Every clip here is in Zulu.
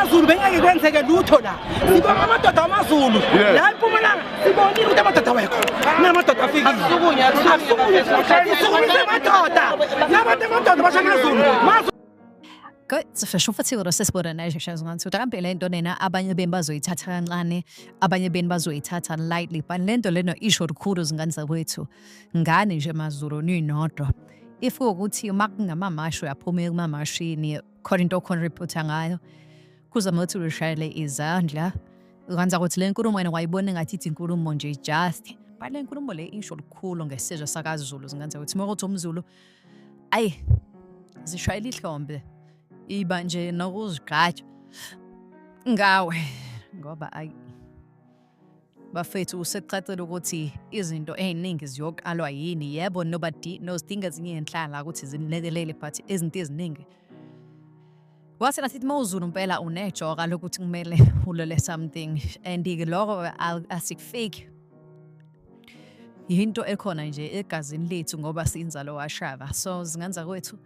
AmaZulu bengeke kwenzeke lutho la. Sibonga amadoda amaZulu. La eMpumalanga sibonile ukuthi amadoda wekho. Namadoda afikile. Akusukunywe, akusukunywe. Akusukunywe amadoda. Nabantu amadoda basho amaZulu. Mazulu. Kambe le nto lena abanye beni bazoyithatha kancane, abanye beni bazoyithatha lightly, but le nto lena isho lukhulu, zingane zakwethu, ngani nje maZulu ninodwa. If kuwukuthi uma kungamamashi uyaphuma kumamashini, khona into ocontribute ngayo, kuzama ukuthi ushayele izandla. Kwanza ukuthi le nkulumo wena wayibona engathi ithi inkulumo nje just, but le nkulumo le isho lukhulu ngesizwe sakaZulu, zingane zakwethu. Uma kuthi umZulu, ayi, zishayela ihlombe, iba nje nokuzigqaja ngawe, ngoba ayi bafethu, sekucacile ukuthi izinto ey'ningi ziyoqalwa yini. Yebo, nobody nozidinga ezinye iy'nhlala ukuthi zinilekelele, but izinto eziningi kwase nasithi uma uZulu impela unejoka lokuthi kumele ulwele something, and-ke lokho asikufiki, yinto ekhona nje egazini lethu ngoba siyinzalo washaba. So zingane zakwethu,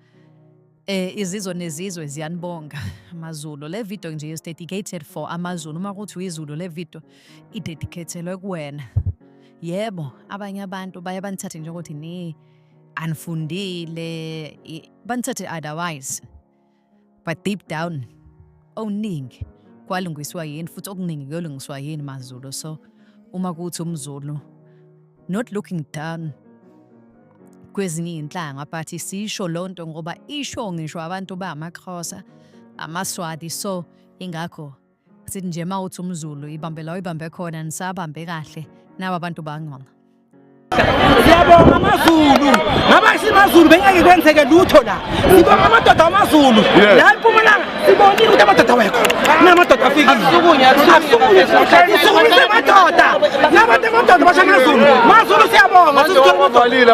izizwe nezizwe ziyanibonga amaZulu. Le video nje is dedicated for amaZulu. Uma kuthi uyiZulu, le video idedicatelwe kuwena. Yebo, abanye abantu baye banithathe njengokuthi ni anifundile, banithathe otherwise, but deep down okuningi kwalungiswa yini futhi okuningi kuyolungiswa yini maZulu. So uma kuthi umZulu, not looking down kwezinye iy'nhlanga, but sisho loo nto ngoba isho ngisho abantu bamaXhosa, amaSwati. So ingakho sithi nje uma uthi umZulu, ibambe la uyibambe khona, nisabambe kahle nabo abantu bangcono. Siyabonga amaZulu. Ngaba simaZulu bengeke kwenzeke lutho la. Sibonga amadoda amaZulu. La eMpumalanga sibonile ukuthi amadoda wekho. Namadoda afikile. Akusukunywe, akusukunywe. Akusukunywe amadoda. Nabantu amadoda basho amaZulu. MaZulu, siyabonga. Manje wavalile.